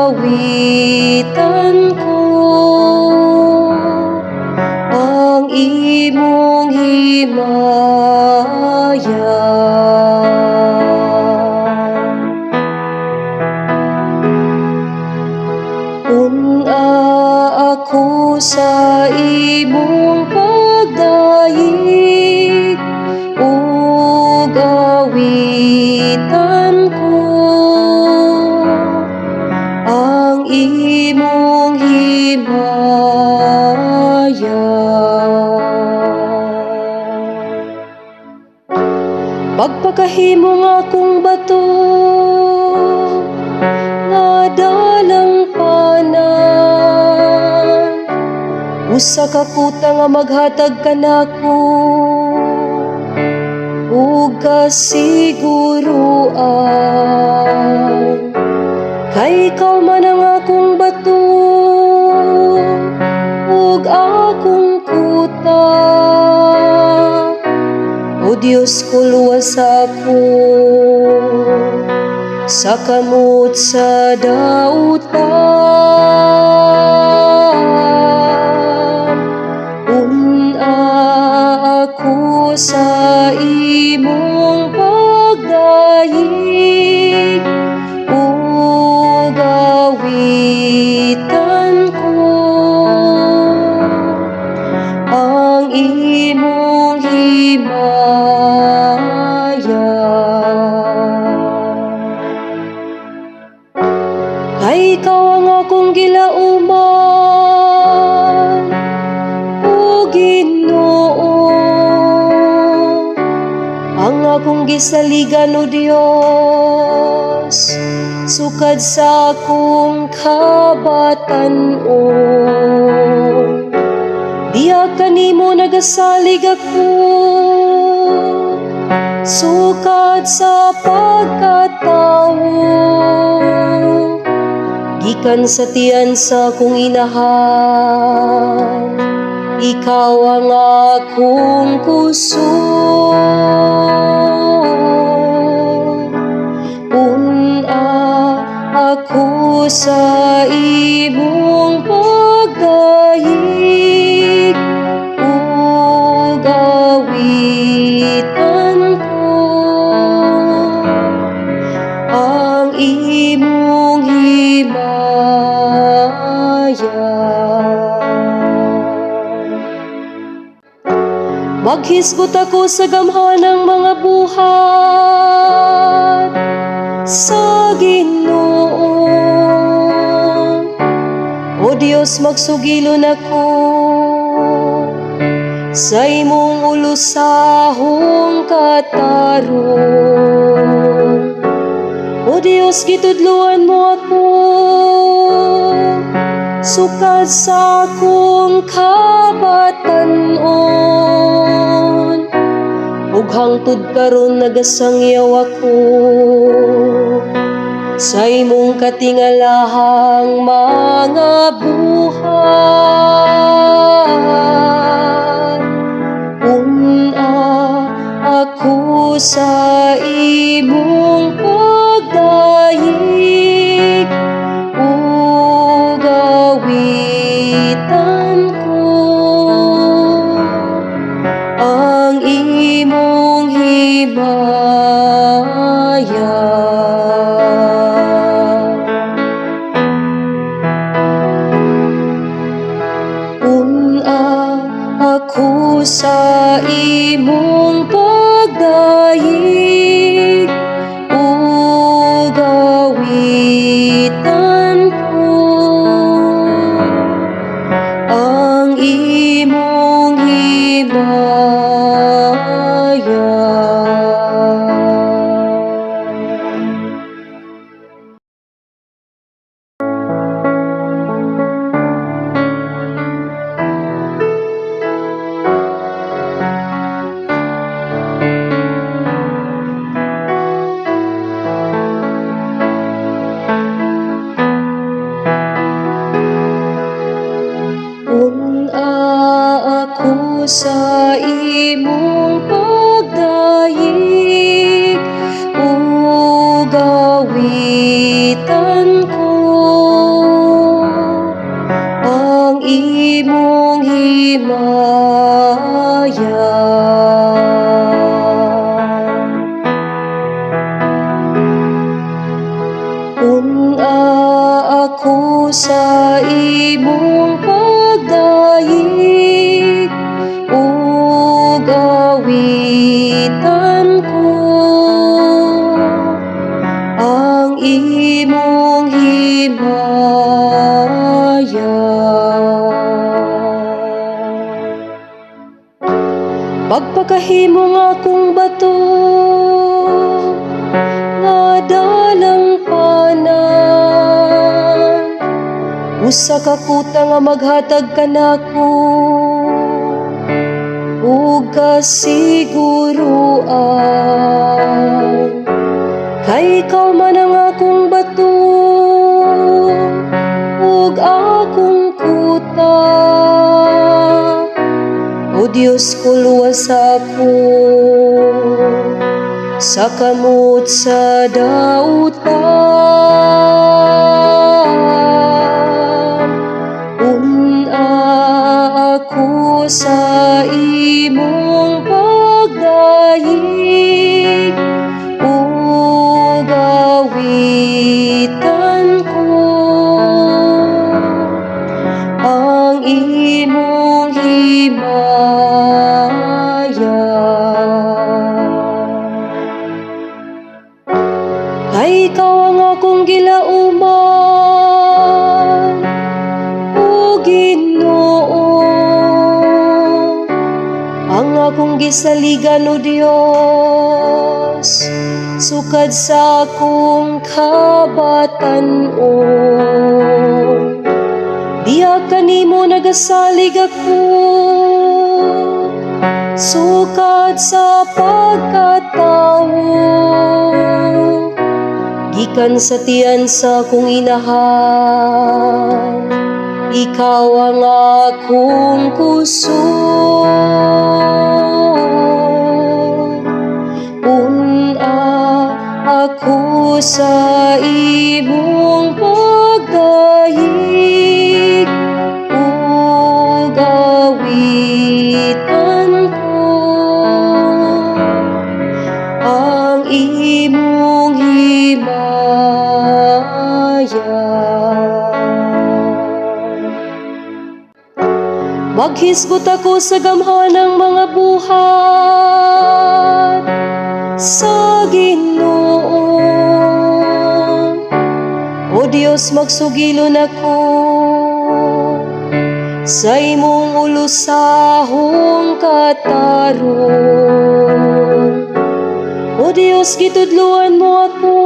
awitan ko ang imong himaya. Una ako sa imong pagdayeg ug awitan ko ang imong himaya. Pagpakahimo nga akong bato nga dalangpanan, usa ka kuta nga maghatag kanako ug kasiguruan, kay ikaw man ang akong bato ug akong kuta. O Dios ko, luwasa ako sa kamot sa dautan. Una ako sa imong pagdayeg ug awitan ko ang imong himaya. Kay ikaw ang akong gilauman, o Ginoo, ang akong gisaligan, o Dios, sukad sa akong kabatan-on. Diha kanimo nagasalig ako sukad sa pagkatawo, gikan sa tiyan sa akong inahan, ikaw ang akong kusog. Una ako sa imong pagdayeg ug awitan ko ang imong himaya. Maghisgot ako sa gamhanang mga buhat sa Ginoo. O Dios, magsugilon ako sa imong ulusahong katarong. O Dios, gitudluan mo ako sukad sa akong kabatan-on, ug hangtod karon nagasangyaw ako sa imong katingalahang mga buhat. Una ako sa imong pagdayeg ug awitan ko ang imong himaya. Una ako sa imong pagdayeg ug awitan ko ang imong himaya. Una ako sa imong pagdayeg ug awitan ko Una ako sa imong pagdayeg ug awitan ko ang imong himaya. Pagpakahimo nga akong bato nga dalangpanan, usa ka kuta nga maghatag kanako ug kasiguruan, kay ikaw man ang akong bato ug akong kuta. O Dios ko, luwasa ako sa kamot sa dautan. Una ako sa imong pagdayeg ug awitan ko ang imong himaya. Kay ikaw ang akong gilauman, o Ginoo, ang akong gisaligan, o Dios, sukad sa akong kabatan-on. Diha kanimo nagasalig ako sukad sa pagkatawo, gikan sa tiyan sa akong inahan, ikaw ang akong kusog. Una ako sa imong pagdayeg ug awitan ko ang imong himaya. Maghisgot ako sa gamhanang mga buhat sa Ginoo. O Dios, magsugilon ako sa imong ulusahong katarong. O Dios, gitudluan mo ako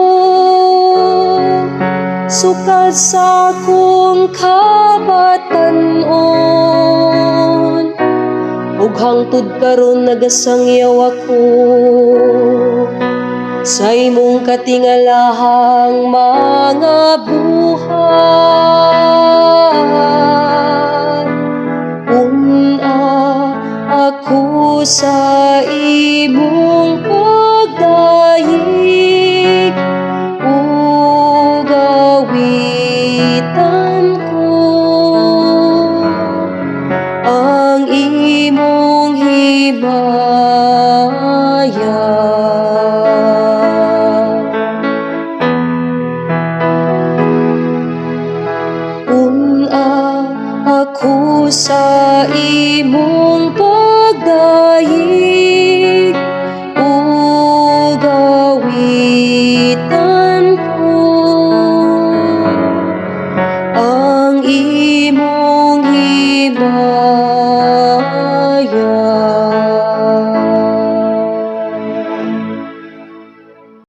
sukad sa akong kabatan-on, ug hangtod karon nagasangyaw ako sa imong katingalahang mga buhat. Una ako sa imong pagdayeg ug awitan ko ang imong himaya. Una ako sa imong